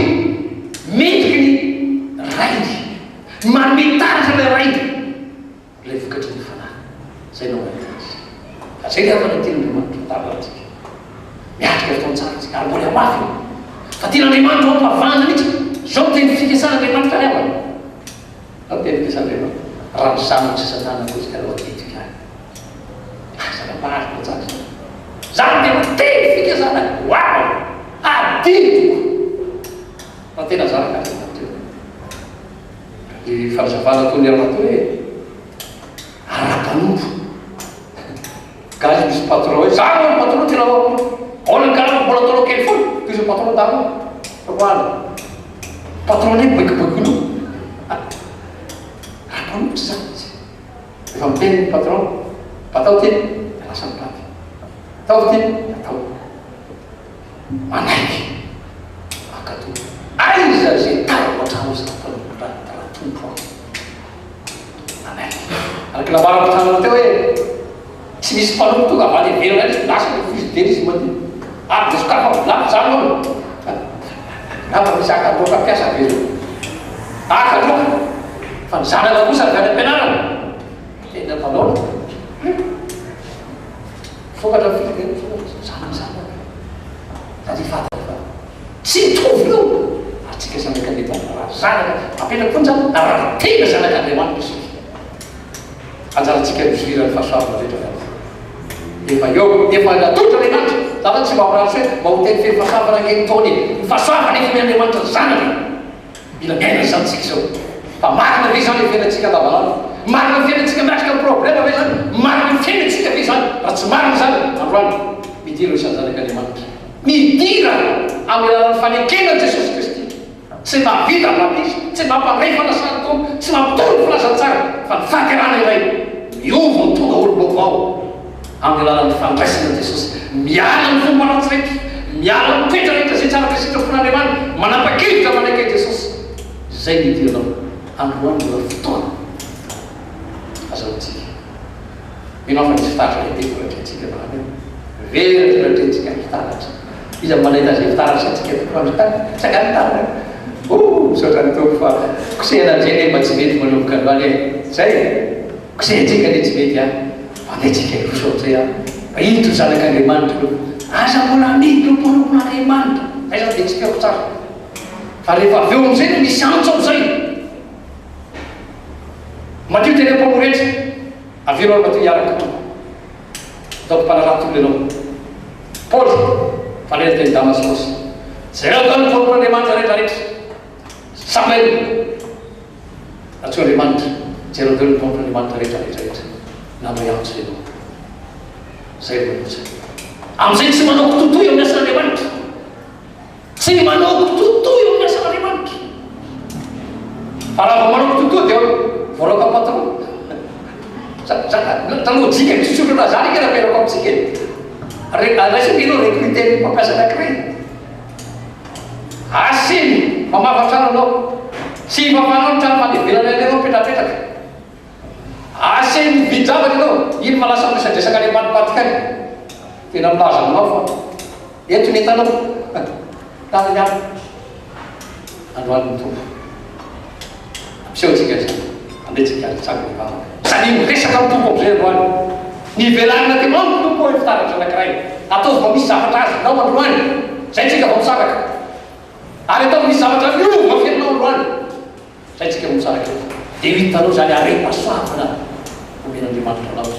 mendriky ny Rainy, manome taratra ilay Rainy. Ilay vokatry ny Fanahy. Izay no mahita azy. Fa izay ry havana tian'Andriamanitra ho tahaka antsika. Miatrika fotoan-tsarotra isika, ary mbola mafy io. Fa tian'Andriamanitra ho ampavahana mihitsy. Izao no teny fikasan'Andriamanitra ry havana. Izao no teny fikasan'Andriamanitra. Raha ny zanako sy Satana koa izy ka aleo adidiko ihany. Aza mampaharitra tsara izany. Izany tena teny fikasana. Wow! Adidiko! Fa tena zanak'Andriamanitra io. Ny fanazavana ataon'i ramatoa hoe ara-mpanompo. Gasy misy patron hoe za no patron tena ahoana ny karama mbola ataonao kely foana toy izao patron daholo roahana. Patron ne baikobaikoinao. Ara-mpanompo tsy zany izy. Rehefa miteny ny patron, batao ty, dia lasa mipaty. Ataovy ty, dia atao. Manaiky mankatò. Aiza izay tao an-trano izay mpanompo Ratompo aho. Manaiky. Araka ny nambarako taminareo teo hoe tsy misy mpanompo tonga avy any ivelany any izy lasa ny frigidaire izy mandeha. Ary dia sokafany vilany izany hono. Angamba misy haka loaka mpiasa be ireo. Haka loaka. Fa ny zanaka kosa avy any am-pianarana. Tena mpanao. Vokatra firy ve ny vokatra? Zany zanaka. Satria fantany fa tsy mitovy io. Ary tsika zanak'Andriamanitra raha zanaka, apetrako foana zany, raha tena zanak'Andriamanitra isika. Anjarantsika ny fihiran'ny fahasoavana rehetra fa efa eo, efa natolotr'Andriamanitra. Za zany tsy mba mirary hoe mba ho teny feno fahasoavana ange ny taona e. Ny fahasoavana efa omen'Andriamanitra ny zanany. Mila miaina izany tsika izao. Fa marina ve izany ny fiainantsika andavanandro? Marina ny fiainantsika miatrika ny problème ve izany? Marina ny fiainantsika ve izany? Raha tsy marina izany, androany, midira ho isan'ny zanak'Andriamanitra. Midira amin'ny alalan'ny fanekena an'i Jesosy Kristy. Tsy mahavita batisa, tsy mampandray fanasan'ny Tompo, tsy mampitory ny filazantsara, fa ny fahaterahana iray miova ho tonga olom-baovao. Amin'ny alalan'ny fandraisana an'i Jesosy, miala amin'ny fomba ratsy rehetra, miala amin'ny toetra rehetra izay tsy araka ny sitrapon'Andriamanitra, manapa-kevitra manaiky an'i Jesosy, izay no idiranao androany mbola fotoana azahoantsika. Mino aho fa nisy fitaratra lehibe mbola atrehintsika androany eo. Very mbola atrehintsika ny fitaratra. Iza no manahita an'izay fitaratra antsika tokoa androany? Tsangano tanana. Oh, misaotra ny Tompo fa kosehina amin'izay anie mba tsy mety manomboka androany e. Izay e. Koa izay antsika anie tsy mety an! Fa andeha tsika hiroso amin'izay an! Fa indro zanak'Andriamanitra ireo. Aza mbola amidy ireo mpanompon'Andriamanitra. Zay zany dia tsy tiako tsara. Fa rehefa avy eo amin'izay no misy antso amin'izay. Matio teny am-pamoretra. Avy eo Matio hiaraka aminy. Ataoko mpanarato olona ianao. Paoly, fanena teny Damaskosy. Jereo daholo ny mpanompon'Andriamanitra rehetra rehetra. Samoela. Antsoy Andriamanitra, jereo daholo ny mpanompon'Andriamanitra rehetra rehetra rehetra. Nandray antso ianao. Zay no loza. Amin'izay tsy manao kitotoa eo amin'ny asan'Andriamanitra. Tsy manao kitotoa eo amin'ny asan'Andriamanitra. Fa raha vao manao kitotoa dia voaroaka patron. Za lojika tsotsotra ohatran'izany ange raha ampiarako amintsika e. Raisiko ianao recruter-n'ny mpampiasa anankiray. Asiny mamafa trano anao. Tsy hifafanao ny trano fandevenana anao mipetrapetraka. Asiny mividy zavatra ianao. Iny fa lasa miresadresaka any ambadimbadika any. Tena milaza aminao fa eto ny entanao. Tany ny alina. Androany ny Tompo. Ampiseho antsika izany. Andeha tsika ary hitsangana hivavaka. Sady miresaka amin'ny Tompo amin'izay androany. Ny velarana teo amiko Tompo ô fitaratra anankiray. Ataovy mba misy zavatra azonao androany. Izay tsika vao misaraka. Ary ataovy misy zavatra miova fiainanao androany. Izay tsika vao misaraka eto. Dia ho hitanao izany harem-pahasoavana omen'Andriamanitra anao.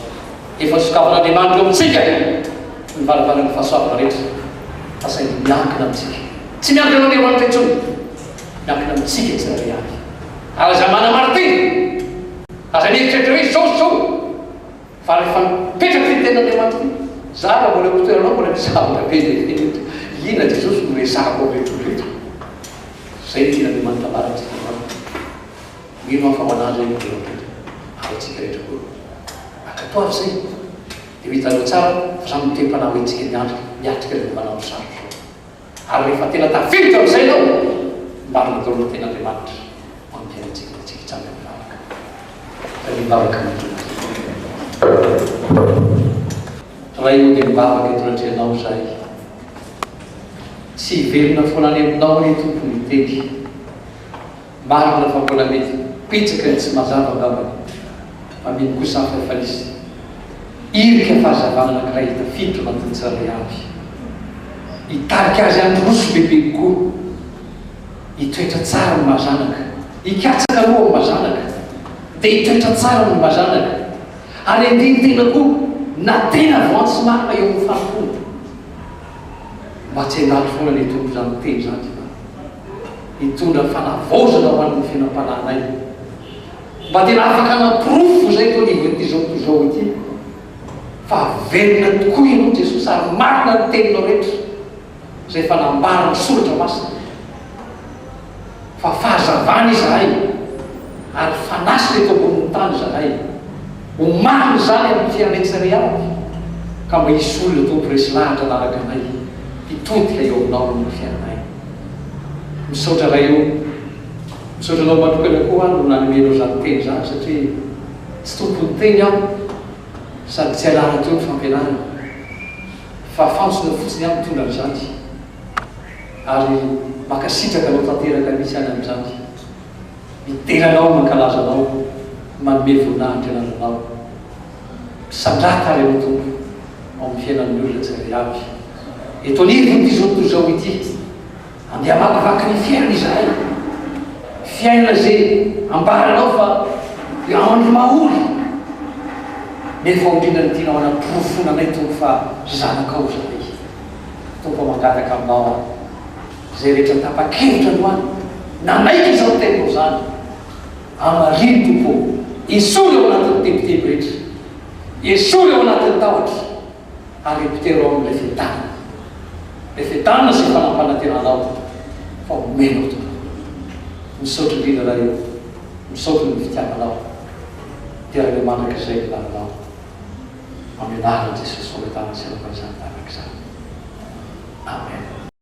Efa nosokafan'Andriamanitra eo amintsika ny varavaran'ny fahasoavana rehetra. Fa saingy miankina amintsika. Tsy miankina amin'Andriamanitra intsony. Miankina amintsika tsirairay avy. Ary aza manamarin-tena. Aza mieritreritra hoe izao sy izao. Fa rehefa mipetraka ity tenin'Andriamanitra ity, za raha mbola eo am-pitoeranao mbola misy zavatra be dia be eto. Inona Jesosy no resahako amin'ireto olona ireto? Izay no tian'Andriamanitra ambara amintsika androany. Mino aho fa ho an'ahy izay no eo am-pony. Ary antsika rehetra koa. Ankatoavy izay. Dia ho hitanao tsara fa izany no toe-panahy hoentintsika miandry, miatrika ireo vaninandro sarotra izao. Ary rehefa tena tafiditra amin'izay ianao, marina daholo ny tenin'Andriamanitra amin'ny fiainantsika dia tsika hitsangana hivavaka. Fa mivavaka mangina. Ray o dia mivavaka eto anatrehanao izahay. Tsy hiverina foana any aminao anie Tompo ny teny. Marina fa mbola mety betsaka ny tsy mazava angambany fa mino kosa aho fa efa nisy irika fahazavana anankiray tafiditra ao anatin'ny tsirairay avy hitarika azy handroso bebe kokoa, hitoetra tsara amin'ny maha zanaka, hikatsaka aloha amin'ny maha zanaka dia hitoetra tsara amin'ny maha zanaka ary handini-tena koa na tena voantso marina eo amin'ny fanompoana. Mba tsy handalo foana anie Tompo izany teny izany fa hitondra fanavaozana ho an'ny fiainam-panahinay. Mba tena afaka hanaporofo izay eto anivon'ity izao tontolo izao ity fa velona tokoa Ianao Jesosy ary marina ny teninao rehetra izay efa nambaran'ny Soratra Masina fa fahazavana izahay ary fanasina eto ambonin'ny tany izahay. Ho marina izany amin'ny fiainanay tsirairay avy ka mba hisy olona Tompo resy lahatra hanaraka anay hitodika eo aminao noho ny fiainanay. Misaotra Ray o! Misaotra Anao manokana koa aho no nanome Anao izany teny izany satria tsy tompon'ny teny aho sady tsy hahalala teo ny fampianarana fa fantsona fotsiny aho mitondra an'izany ary mankasitraka Anao tanteraka mihitsy any amin'izany. Midera Anao, mankalaza Anao, manome voninahitra ny anaranao. Misandrata ary Ianao Tompo ao amin'ny fiainan'ny olona tsirairay avy. Eto anivon'ity izao tontolo izao ity, andeha hamakivaky ny fiainana izahay. Fiainana izay ambaranao fa andro mahory, nefa ao indrindra ny tianao hanaporofoana anay Tompo fa zanakao izahay. Tompo mangataka aminao aho. Izay rehetra tapa-kevitra androany, nanaiky izao teninao izany, hamarino Tompo ô, esory ao anatin'ny tebiteby rehetra, esory ao anatin'ny tahotra, ary ampitero ao amin'ilay fiadanana, ilay fiadanana izay efa nampanantenanao fa homenao Tompo. Misaotra indrindra Ray ô, misaotra noho ny fitiavanao, deraina mandrakizay ny anaranao, amin'ny anaran'i Jesosy fametahana sy anaovana izany vavaka izany. Amen.